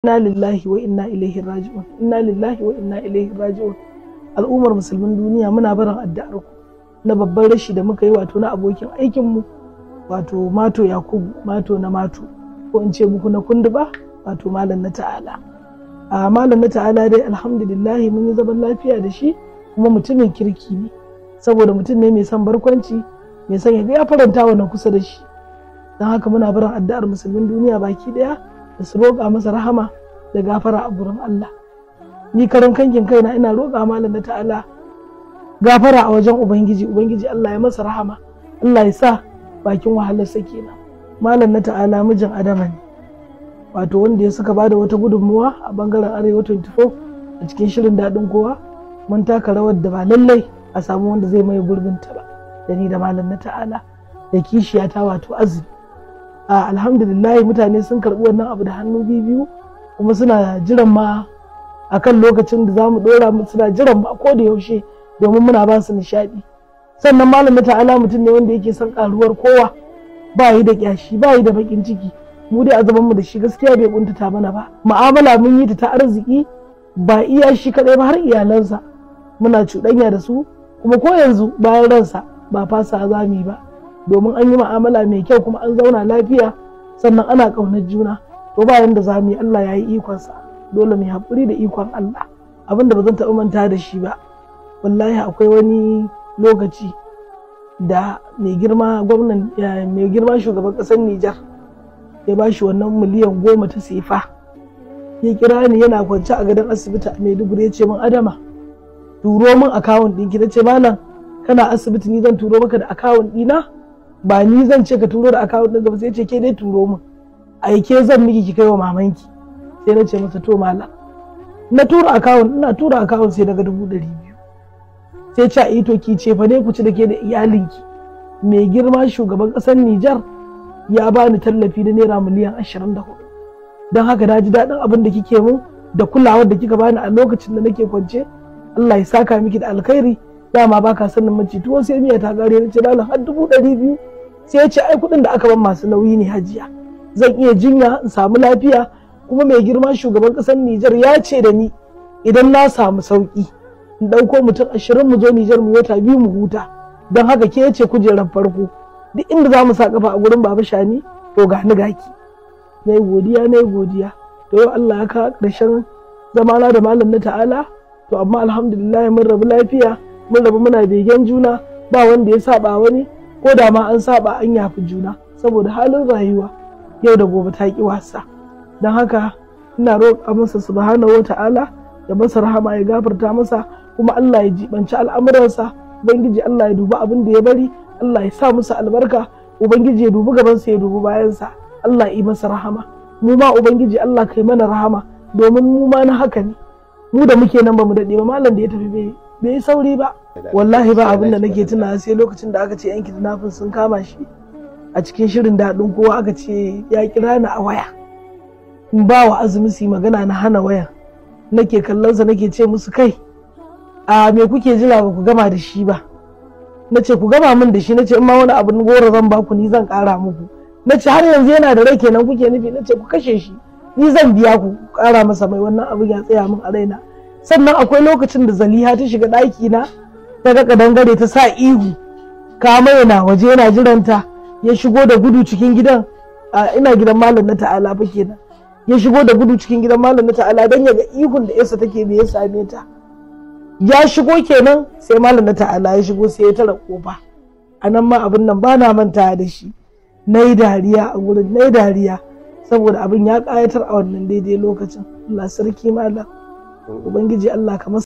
Inna lillahi wa inna ilaihi raji'un. Inna lillahi wa inna ilaihi raji'un. Al'ummar musulmin duniya, muna barin addu'ar ku na babban rashi da muka yi, wato na abokin aikin mu, wato Mato Yakubu Mato na Mato, ko in ce muku na Kunduba, wato Malam na Ta'ala. A Malam na Ta'ala dai, alhamdulillah, mun yi zaman lafiya da shi, kuma mutumin kirki ne, saboda mutum ne mai son barkwanci, mai son ya ga ya faranta wa na kusa da shi. Don haka muna barin addu'ar musulmin duniya baki daya da su roƙa masa rahama da gafara a gurin Allah. Ni karan kankin kaina ina roƙa Malam na Ta'ala gafara a wajen Ubangiji. Ubangiji Allah ya masa rahama, Allah ya sa bakin wahalarsa kenan. Malam na Ta'ala mijin Adama ne, wato wanda ya suka bada wata gudunmuwa a bangaren Arewa 24 a cikin shirin Daɗin Kowa. Mun taka rawar da ba lallai a samu wanda zai maye gurbin ta ba, da ni da Malam na Ta'ala da kishiyata, wato Azumi. Alhamdulillah, mutane sun karɓi wannan abu da hannu biyu, kuma suna jiran ma akan lokacin da zamu dora mu, suna jiran mu a koda yaushe domin muna ba su nishaɗi. Sannan Malam na Ta'ala mutum ne wanda yake son karuwar kowa, ba yi da kyashi, ba yi da bakin ciki. Mu dai a zaman mu da shi, gaskiya bai kuntata mana ba. Mu'amala mun yi ta arziki, ba iya shi kadai ba, har iyalansa muna cuɗanya da su, kuma ko yanzu bayan ransa ba fasa zami ba, domin an yi mu'amala mai kyau kuma an zauna lafiya, sannan ana ƙaunar juna. To, ba yanda za mu yi, Allah ya yi ikonsa, dole mu haƙuri da ikon Allah. Abin da ba zan taɓa manta da shi ba, wallahi, akwai wani lokaci da mai girma gwamnan, mai girma shugaban ƙasar Nijar ya ba shi wannan miliyan 10 ta sefa. Ya kira ni, yana kwance a gadon asibiti a Maiduguri, ya ce min, "Adama, turo min account ɗinki." Na ce, "Malam, kana asibiti ni zan turo maka da account ɗina? Ba ni zan ce ka turo da account ɗin gaba." Sai ce, "Ke dai turo min, aike zan miki ki kai wa mamanki." Sai na ce masa, "To malam." Na tura account, ina tura account sai daga 200,000. Sai ce, "A to, ki ce fa ne ku ci da ke da iyalinki. Mai girma shugaban ƙasar Nijar ya bani tallafi na naira miliyan 24, don haka na ji daɗin abin da kike mun da kulawar da kika bani a lokacin da nake kwance. Allah ya saka miki da alkhairi. Dama baka sanin mace tuwo sai miya ta gare." Na ce, "Malam, har 200,000?" Sai ya ce, "Ai kuɗin da aka ban masu nauyi ne, hajiya. Zan iya jinya in samu lafiya, kuma mai girma shugaban ƙasar Nijar ya ce da ni idan na samu sauki in ɗauko mutum 20 mu zo Nijar mu wata 2 mu huta. Don haka ke ce kujerar farko, duk inda za mu sa kafa a gurin Baba Shani, to ga ni gaki." Na yi godiya, na yi godiya. To, yau Allah ya kawo ƙarshen zamana da Malam na Ta'ala. To, amma alhamdulillah, mun rabu lafiya, mun rabu muna begen juna, ba wanda ya saba wani, ko da ma an saba an yafi juna, saboda halin rayuwa yau da gobe ta ki wasa. Don haka ina roƙa masa subhanahu wa ta'ala ya masa rahama, ya gafarta masa, kuma Allah ya jibanci al'amuransa. Ubangiji Allah ya dubi abin da ya bari, Allah ya sa musu albarka. Ubangiji ya dubi gabansa, ya dubi bayansa. Allah ya yi masa rahama. Mu ma Ubangiji Allah kai mana rahama, domin mu ma na haka ne. Mu da muke nan bamu daɗe ba, malam da ya tafi bai yi sauri ba. Wallahi ba abin da nake tuna sai lokacin da aka ce yan kidnapping sun kama shi a cikin shirin Daɗin Kowa. Aka ce ya kira ni a waya in ba wa Azumi su yi magana, na hana wayan. Nake kallon sa, nake ce musu, "Kai, a me kuke jira ba ku gama da shi ba?" Na ce, "Ku gama min da shi." Na ce, "In ma wani abu goro zan ba ku, ni zan kara muku." Na ce, "Har yanzu yana da rai kenan kuke nufi?" Na ce, "Ku kashe shi, ni zan biya ku kara masa mai." Wannan abin ya tsaya min a raina. Sannan akwai lokacin da Zaliha ta shiga ɗaki na, ta ga kadangare, ta sa ihu. Kama yana waje yana jiranta, ya shigo da gudu cikin gidan. Ina gidan Malam na Ta'ala fa kenan. Ya shigo da gudu cikin gidan Malam na Ta'ala don ya ga ihun da yasa take, me ya same ta. Ya shigo kenan, sai Malam na Ta'ala ya shigo, sai ya tara kofa. A nan ma abin nan ba na manta da shi. Na yi dariya a gurin, na yi dariya saboda abin ya ƙayatar a wannan daidai lokacin. Allah sarki malam, Ubangiji Allah ka masa